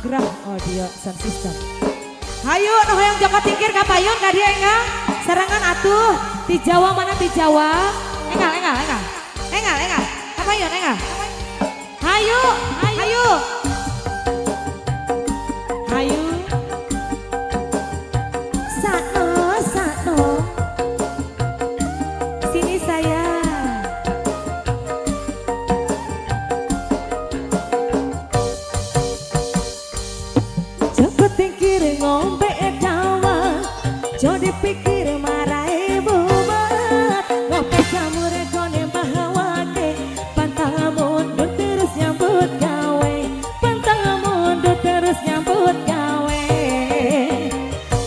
Anugerah Audio Sound System. Hayu nu hoyong Joko Tingkir kapayun ka dieu enggal. Serangan atuh di Jawa, mana di Jawa? Enggal, enggal, enggal. Enggal, enggal. Kapayun enggal. Hayu, hayu. Hayu. Sakno, sakno. Sini sayang. Joko Tingkir ngombe dawa, jadi pikir marai bubat. Ngopi jamur gone bahawake, pantang mundur terus nyambut gawe, pantang mundur terus nyambut gawe.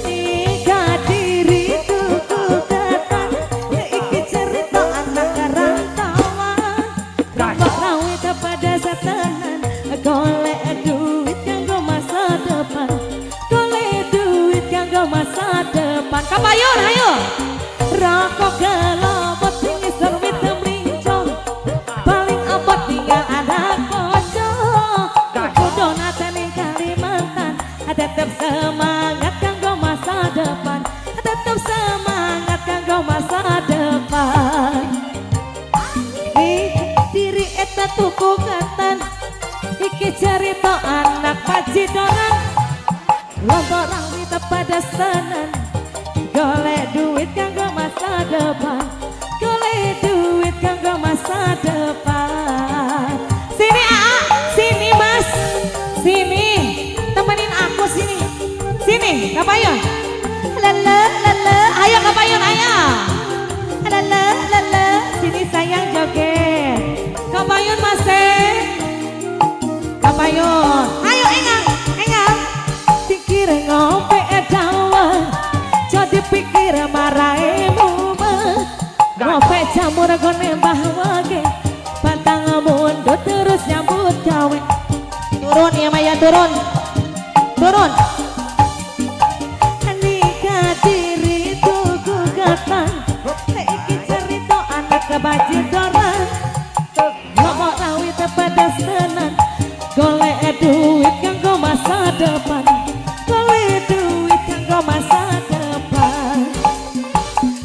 Tiga diri tuku ketan, ya iki cerita anak rantauan. Rambut rawit pada setenan, golek duit kanggo masa depan, golek duit kanggo masa depan. Kapayun, ayo. Rokok kelopot ngisor wit mlinjo, paling abot tinggal anak bojo. Aku donat ning Kalimantan, tetep semangat kanggo masa depan, tetep semangat kanggo masa depan. Nih diri eta tuku ketan, iki cerita anak bajidoran. Lombok rawit pada senan, golek duit kanggo masa depan, golek duit kanggo masa depan. Sini Aa, sini Mas, sini temenin aku sini, sini kapayun. Lele lele, ayo kapayun ayo. Lele lele, sini sayang joget. Kapayun Mas kapayun. Ayo enggal, enggal. Pikir ngombe dawa, jadi pikir marai mumet. Ngope jamur gone bahwage, pantang mundur terus nyambut gawe. Turun ya Maya, turun. Turun. Nikah diri tuku ketan, iki cerita anak kebajidoran. Ngomong rawit pedas tenan, golek duit kanggo masa depan, golek duit kanggo masa depan.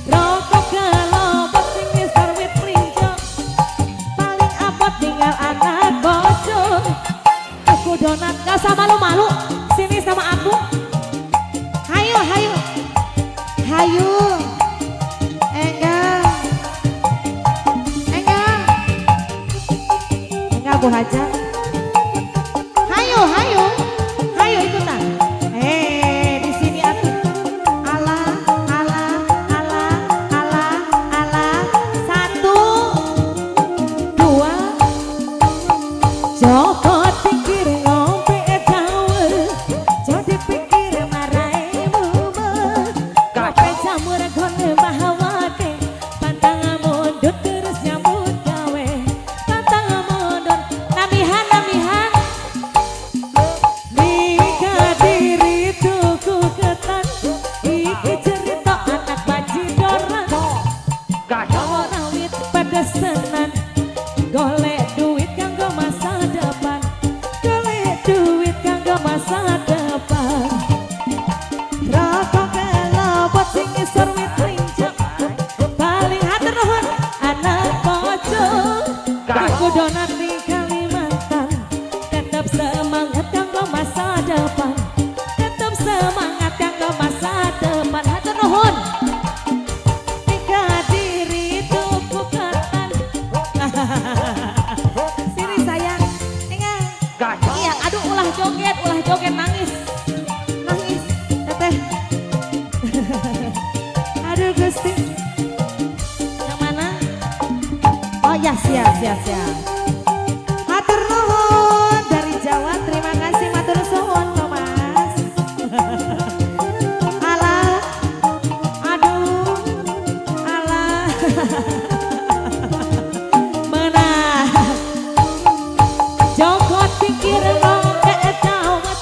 Rokok kelopot sing ngisor wit mlinjo, paling abot tinggal anak bojo. Aku donat, gak usah malu-malu, sini sama aku. Hayu, hayu, hayu. Enggak, enggak, enggak Bu Hajar. Hayu, hayu, hayu ikutan. Di sini atuh. Allah, Allah, Allah, Allah, Allah. Satu, dua. Joko Tingkir ngombe dawa, jadi pikir marai mumet. Ngope jamur gone bahawake, pantang mundur terus nyambut gawe, pantang mundur. Namihan, namihan. Nikah diri tuku ketan, iki cerita anak bajidoran. Rawit pada senan, golek duit kanggo masa depan, golek duit kanggo masa depan. Rokok kelopot sing ngisor wit mlinjo, paling hatur nuhun anak bojo. Aku donat di Kalimantan, tetep semangat kanggo masa depan, tetep semangat kanggo masa depan. Hatur nuhun. Nikah diri tuku ketan. Sini sayang, enggak. Iya, aduh ulah joget nangis. Nangis, teteh. Aduh Gusti. Yang mana? Oh ya, siap, siap, siap. Matur nuwun dari Jawa, terima kasih matur suwun Mas. Alah, aduh, alah. Mana? Joko Tingkir ngombe dawet,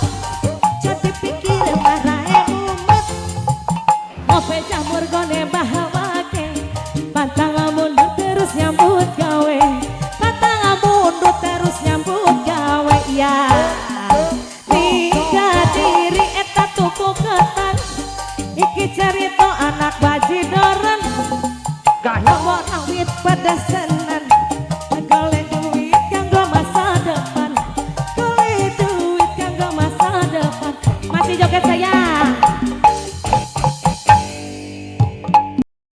jadi pikir marahe mumet. Ngope jamur gone bahawake, pantang mundur terus nyambut gawe, pantang mundur terus nyambut gawe ya. Cerita anak.